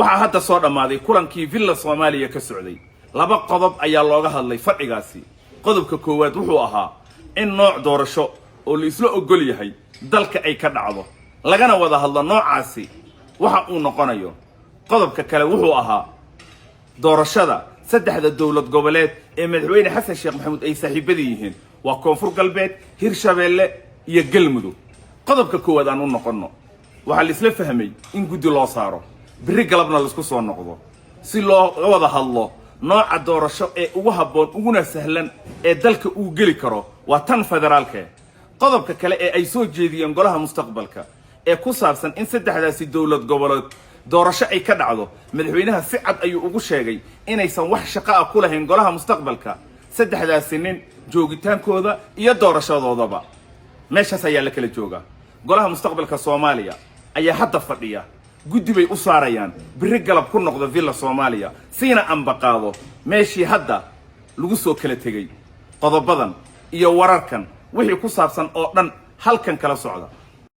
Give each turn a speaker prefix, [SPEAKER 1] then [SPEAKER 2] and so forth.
[SPEAKER 1] Waxaa hadda soo dhammaaday kulankii Villa Soomaaliya ka socday. Laba qodob ayaa looga hadlay fadhigaasi. Qodobka koowaad wuxuu ahaa in nooc doorasho oo la isla ogol yahay dalka ay ka dhacdo, lagana wada hadlo noocaasi waxa uu noqonayo. Qodobka kale wuxuu ahaa doorashada saddexda dowlad goboleed ee Madaxweyne Xasan Sheekh Maxamuud ay saaxiibada yihiin, waa Koonfur Galbeed, Hirshabeelle iyo Galmudug. Qodobka koowaad aan u noqonno. Waxaa la isla fahmay in guddi loo saaro, berri galabna laisku soo noqdo si looga wada hadlo nooca doorasho ee ugu habboon uguna sahlan ee dalka uu geli karo, waa tan federaalke. Qodobka kale ee ay soo jeediyeen Golaha Mustaqbalka ee ku saabsan in saddexdaasi dowlad goboleed doorasho ay ka dhacdo, madaxweynaha si cad ayuu ugu sheegay inaysan wax shaqo ah ku lahayn Golaha Mustaqbalka saddexdaasi nin joogitaankooda iyo doorashadoodaba. Meeshaas ayaa la kala joogaa. Golaha Mustaqbalka Soomaaliya ayaa hadda fadhiya. Guddi bay u saarayaan, berri galab ku noqda Villa Soomaaliya siina ambaqaado meeshii hadda lagu soo kala tegey. Qodobadan iyo wararkan wixii ku saabsan oo dhan halkan kala socda.